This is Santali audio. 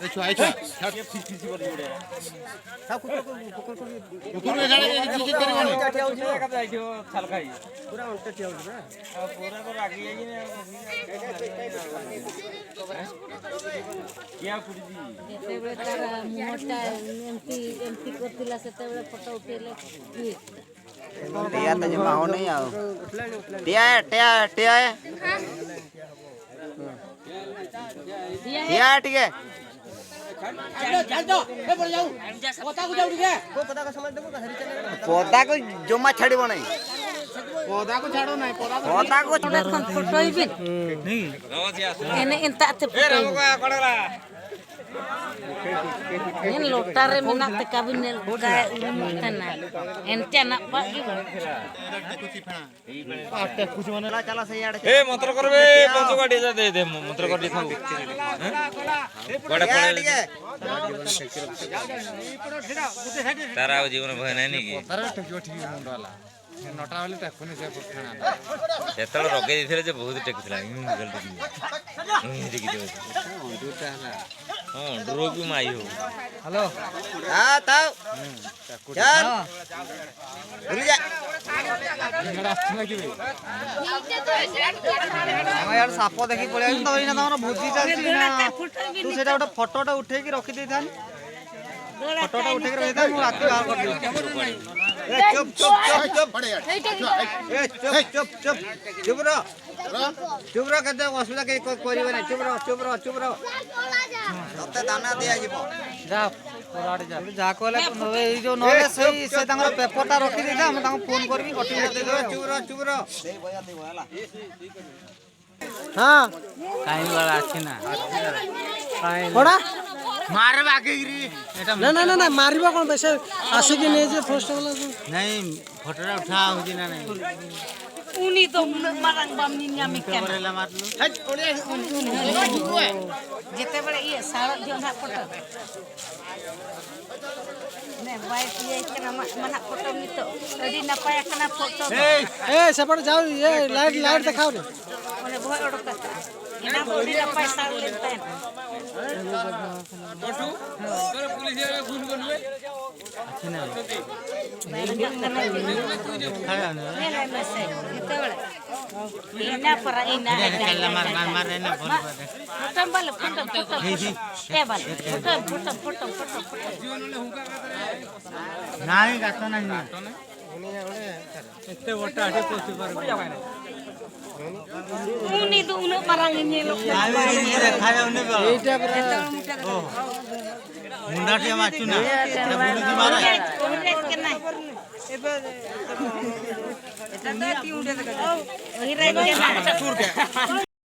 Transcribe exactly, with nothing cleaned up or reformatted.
ᱮ ᱪᱷᱩᱣᱟ, ᱮ ᱪᱷᱩᱣᱟ᱾ ᱩᱠᱩᱨ ᱜᱮ ᱡᱟᱲᱮ ᱜᱮ ᱪᱮᱫ ᱪᱮᱫ ᱠᱟᱹᱨᱤ ᱵᱟᱹᱱᱩᱜ᱾ ᱯᱩᱨᱟ ᱚᱱᱛᱮ ᱴᱷᱤᱭᱟ ᱩᱰᱩᱠ ᱱᱟ᱾ ଯେତେବେଳେ ତାର ମୁହଁଟା ଏମିତି ଏମିତି କରିଥିଲା, ସେତେବେଳେ ଫଟୋ ଉଠେଇଲେ ଠିକ୍। ଟିଆ ତ ଜମା ହଉନି ଆଉ। ଟିଆ, ଟିଆ, ଟିଆ। ଟିଆ ଟିକେ। ପଦାକୁ ଜମା ଛାଡ଼ିବ ନାହିଁ। ପଦାକୁ ଛାଡ଼ ନାହିଁ, ପଦାକୁ। ᱚᱸᱰᱮ ᱠᱷᱚᱱ ᱯᱷᱳᱴᱳᱭ ᱵᱤᱱ᱾ ᱮᱱᱮ ᱮᱱᱛᱟᱜ ᱛᱮ ᱯᱷᱳᱴᱳᱭ ᱵᱤᱱ᱾ ᱮᱱ ᱞᱚᱴᱟ ᱨᱮ ᱢᱮᱱᱟᱜ ᱛᱮ ᱠᱟᱵᱤᱱ ᱧᱮᱞ ᱠᱟᱭ ᱩᱨᱩᱢᱚᱜ ᱠᱟᱱᱟ᱾ ᱮᱱᱛᱮ ᱱᱟᱯᱟᱜ ᱜᱮ ᱵᱟᱝ᱾ ᱮ, ମନ୍ତ୍ର କରିବେ, ଏ, ବନ୍ଧୁକ ଆଡେ ଦେ, ଦେ, ମନ୍ତ୍ର କରିଦେଇଥାଉ। କୁଆଡେ ପଳେଇଲେ? ତାର ଆଉ ଜୀବନ ଭୟ ନାହିଁ ନି କି? ନଟା ବେଳେ ଟେକୁନି ସେ ପଠାଣ। ସେତେବେଳେ ରଗେଇ ଦେଇଥିଲେ ଯେ ବହୁତ ଟେକୁଥିଲା। ଏମିତି ଖାଲି ଟେକିବ। ଏମିତି ଟେକିବ। ହଁ, ଡ୍ରୋ ବି ମାଇ ହଉ। ହ୍ୟାଲୋ। ଆ, ଥାଉ। ଚାଲ। ବୁଲି ଯା। ଆମ ଇଆଡ଼େ ସାପ ଦେଖି ପଳେଇ ଆଇଲୁ ତ, ଏଇନା ତମର ଭୋଜି ଚାଲିଛି ନା? ତୁ ସେଇଟା ଗୋଟେ ଫଟୋଟା ଉଠେଇକି ରଖିଦେଇଥାନ୍ତି। ଫଟୋଟା ଉଠେଇକି ରଖିଦେଇଥାନ୍ତି, ମୁଁ ରାତି ବାହାର କରିଦେବି। ଏ, ଚୁପ୍, ଚୁପ୍, ଚୁପ୍, ଚୁପ୍। ଏ, ଚୁପ୍, ଚୁପ୍, ଚୁପ୍। ଚୁପ୍ ରହ। ଚୁପ୍ ରହ, କେତେ ଅସୁବିଧା କେହି କ-, କରିବେ ନାହିଁ। ଚୁପ୍ ରହ, ଚୁପ୍ ରହ, ଚୁପ୍ ରହ। ତତେ ଦାନା ଦିଆଯିବ। ଯା, ପୋଡା ଆଡେ ଯା। ଯାହା କହିଲେ, ଏଇ ଯୋଉ ନହେଲେ ସେଇ, ସେ ତାଙ୍କର ପେପରଟା ରଖିଦେଇଥା, ମୁଁ ତାଙ୍କୁ ଫୋନ କରିବି, କଟିଂ କରିଦେଇଦେବେ। ଚୁପ୍ ରହ, ଚୁପ୍ ରହ। ହଁ। କାହିଁ ବାଳା ଅଛି ନା? କଣ? ମାର ବାଗେଇକିରି। ଏଟା ନା, ନା, ନା, ନା, ମାରିବ କଣ ପାଇଁ? ସେ ଆସିକି ନେଇଯିବେ ଫରେଷ୍ଟ ବାଲା। ନାଇଁ, ଫଟୋଟା ଉଠା ହଉଛି ନା ନାଇଁ? ᱩᱱᱤ ᱫᱚ ᱩᱱᱟᱹᱜ ᱢᱟᱨᱟᱝ ᱵᱟᱢ ᱧᱮᱞ ᱧᱟᱢᱮ ᱠᱟᱱᱟ᱾ ᱩᱱᱤ, ᱩᱱᱤ, ᱩᱱᱤ, ᱩᱱᱤ᱾ ᱡᱮᱛᱮ ᱵᱮᱲᱮ ᱤᱭᱟᱹ ᱥᱟᱲᱚᱜ ᱡᱚᱦᱚᱜ ᱱᱟᱦᱟᱜ ᱯᱷᱳᱴᱳ᱾ ᱱᱮ, ᱵᱟᱭ ᱤᱭᱟᱹᱭ ᱠᱟᱱᱟ, ᱢᱟ, ᱢᱟ ᱱᱟᱦᱟᱜ ᱯᱷᱳᱴᱳ ᱱᱤᱛᱚᱜ᱾ ᱟᱹᱰᱤ ᱱᱟᱯᱟᱭ ᱟᱠᱟᱱᱟ ᱯᱷᱳᱴᱳ ᱫᱚ᱾ ᱮ, ᱥᱮᱯᱟᱴ ᱡᱟᱣ, ᱤᱭᱟᱹ, ᱞᱟᱭᱤᱴ, ᱞᱟᱭᱤᱴ ᱫᱮᱠᱷᱟᱣ ᱨᱮ᱾ ᱚᱱᱮ ᱵᱚᱦᱚᱜ ᱚᱰᱚᱠ ᱟᱠᱟᱫᱼᱟ᱾ ᱮᱱᱟ ᱵᱚᱰᱤ ᱱᱟᱯᱟᱭ ᱥᱟᱵ ᱞᱮᱱ ᱛᱟᱦᱮᱸᱱ᱾ ᱧᱮᱞ ᱢᱮᱥᱮ, ᱡᱚᱛᱚ ᱦᱚᱲ᱾ ᱤᱱᱟ ᱯᱚᱨᱟ, ᱤᱱᱟ, ᱤᱱᱟ, ᱤᱱᱟ, ᱤᱱᱟ᱾ ᱯᱷᱳᱴᱳᱢ ᱵᱟᱞᱮ, ᱯᱷᱳᱴᱳᱢ, ᱯᱷᱳᱴᱳᱢ, ᱯᱷᱳᱴᱳᱢ᱾ ᱮ ᱵᱟᱞᱮ, ᱯᱷᱳᱴᱳᱢ, ᱯᱷᱳᱴᱳᱢ, ᱯᱷᱳᱴᱳᱢ, ᱯᱷᱳᱴᱳᱢ, ᱯᱷᱳᱴᱳᱢ᱾ ᱩᱱᱤ ᱫᱚ ᱩᱱᱟᱹᱜ ᱢᱟᱨᱟᱝ ᱮ ᱧᱮᱞᱚᱜ ᱠᱟᱱᱟ᱾ ᱮᱭᱴᱟ ᱯᱩᱨᱟᱹ᱾ ᱚ᱾ ᱢᱩᱱᱰᱟ ᱴᱷᱮᱱ ᱢᱟ ᱪᱩᱱᱟ᱾ ᱠᱚᱝᱜᱨᱮᱥ, ᱠᱚᱝᱜᱨᱮᱥ ᱠᱟᱱᱟᱭ᱾ ᱮᱴᱟᱜ ᱫᱚ ᱛᱤ ᱩᱰᱮ ᱞᱮᱠᱟ᱾ ᱠᱚᱝᱜᱨᱮᱥ ᱠᱟᱱᱟᱭ᱾